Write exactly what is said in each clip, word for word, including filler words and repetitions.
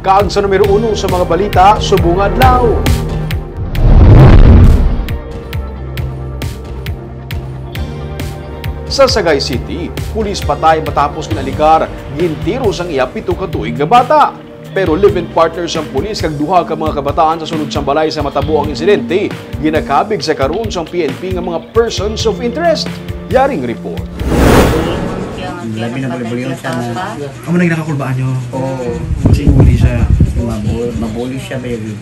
Kaag sa numero uno sa mga balita subong adlaw. Sa Sagay City, pulis patay matapos ginaligar, gintiro sang iya pito ka tuig nga bata. Pero live-in partner sang pulis kag duha ka mga kabataan sa sulod sang balay sa matabo ang insidente, ginakabig sa karon sang P N P nga mga persons of interest. Yaring report. Labi na balibuyon siya na. Amo na ginakakulbaan nyo. Oo. Si Uli siya. Mabul mabuli siya, baby.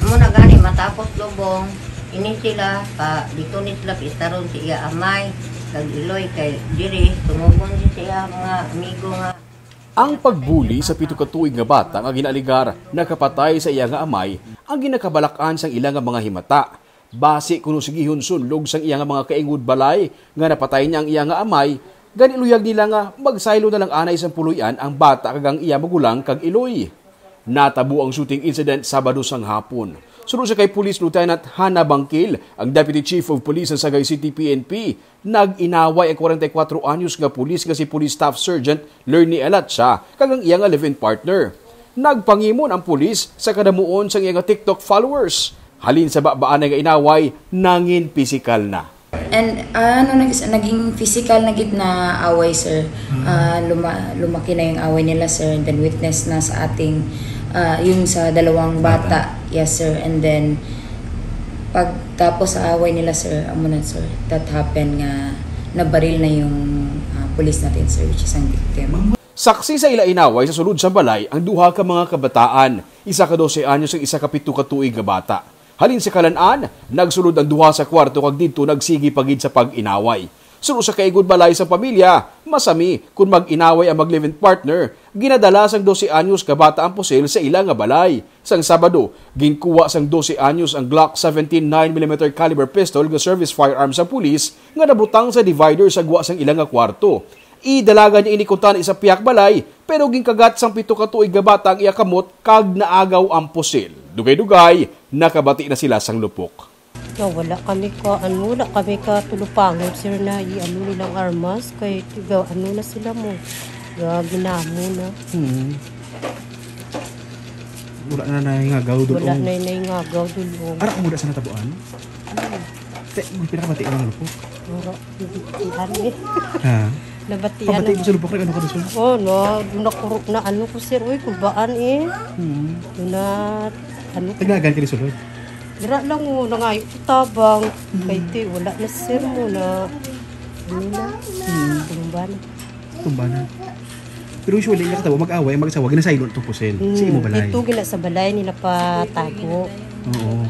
Amo na gani matapos lubong, ini sila pa dito ni sila pistaron si iya amay kag iloy kay diri tumugon si siya mga amigo nga Ang pagbuli sa pito ka tuig nga bata nga ginaaligar nakapatay sa iya nga amay ang ginakabalak-an sang ila nga mga himata. Basi kuno sigihon sunlog sang iya nga mga kaingod balay nga napatay niya ang iya nga amay, gani luyag nila nga magsaylo na lang anay sang puloy-an ang bata kag ang iya magulang kag iloy. Natabo ang shooting incident Sabado sang hapon. Suno sa kay Police Lieutenant Hannah Bangkil, ang Deputy Chief of Police sa Sagay City P N P, nag-inaway ang forty-four anyos nga pulis nga si Police Staff Sergeant Lerny Alatsa kag ang iya nga live-in partner. Nagpangimon ang pulis sa kadamuon sang iya nga TikTok followers. Halin sa babaanay nga inaway, nangin pisikal na. And ah, ano nag naging physical na gid na away, sir. Ah, luma, lumaki na yung away nila, sir. And then witness na sa ating ah, yung sa dalawang bata. Yes, sir. And then pagtapos sa away nila, sir, amo na, sir, that happened nga nabaril na yung ah, police natin, sir, which is ang victim. Saksi sa ila inaway sa sulod sa balay ang duha ka mga kabataan, isa ka dose anyos ug isa ka pito ka tuig nga bata. Halin sa kalan-an, nagsulod ang duha sa kwarto kag didto nagsigi pa gid sa pag-inaway. Suno sa kaingod balay sa pamilya, masami kon mag-inaway ang mag-live-in partner, ginadala sang dose anyos ka bata ang pusil sa ila nga balay. Sang Sabado, ginkuha sang dose anyos ang Glock seventeen nine millimeter caliber pistol nga service firearm sa pulis nga nabutang sa divider sa gwa sang ila nga kwarto. Idalagan niya ini kuntani sa pihak balay, pero ginkagat sang pito ka tuig nga bata ang iya kamot kag naagaw ang pusil. Dugay-dugay, nakabati na sila sang lupok. No, wala kami ka ano, wala kami ka tulupangon, sir, na i-ano nilang armas kay tiga ano na sila mo. Ga ginamo na. Hmm. Wala na nangingagaw doon. Wala na yung naingagaw doon. Ara mo sa natabuan? Te, mo pinakabati ang lupok. Wala, hindi ko ano eh. Ha? Nabatian Pabati na. Mo sa lupok na ano ka doon? Oh, no, nakuro na ano ko, sir. Uy, kulbaan eh. Hmm. Na, ano ko. Naglagan ka ni sulod. Dira lang mo, nangayo ko tabang. Kay ti, wala na, sir, mo na. Ano na? Kulumban. Tumba na. Pero usually, yung katawa, mag-away, mag-asawa, ginasaylo itong pusil. Sa imo balay. Ito, gina sa balay nila patago. Oo.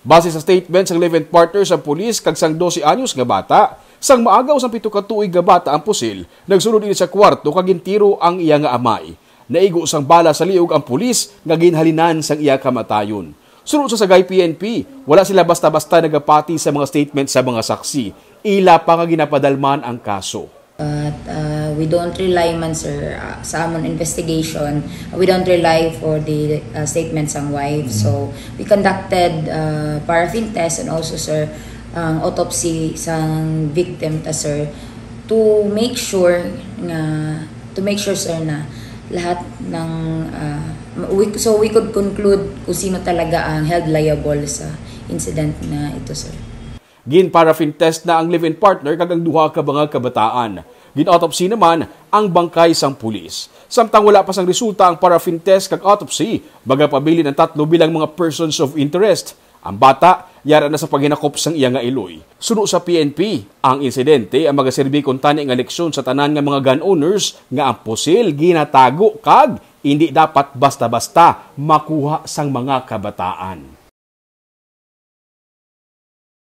Base sa statement sang live-in partner sa pulis kag sang dose anyos nga bata, sang maagaw sang pito ka tuig nga bata ang pusil, nagsulod ini sa kwarto kag gintiro ang iya nga amay. Naigo sang bala sa liog ang pulis nga ginhalinan sang iya kamatayon. Suno sa Sagay P N P, wala sila basta-basta nagapati sa mga statement sa mga saksi. Ila pa nga ginapadalman ang kaso. But uh, we don't rely man, sir, uh, sa amon investigation. We don't rely for the uh, statement sang wife. So we conducted uh, paraffin test and also, sir, ang autopsy sang victim ta, sir, to make sure nga to make sure, sir, na lahat ng uh, we, so we could conclude kung sino talaga ang held liable sa incident na ito, sir. Gin-paraffin test na ang live-in partner kag ang duha ka mga kabataan. Gin-autopsy naman ang bangkay sang pulis. Samtang wala pa sang resulta ang paraffin test kag autopsy, magapabilin ang tatlo bilang mga persons of interest. Ang bata, yara na sa paghinakop sang iya nga iloy. Suno sa P N P, ang insidente ang magaserbi kuntani nga leksyon sa tanan nga mga gun owners nga ang pusil ginatago kag indi dapat basta-basta makuha sang mga kabataan.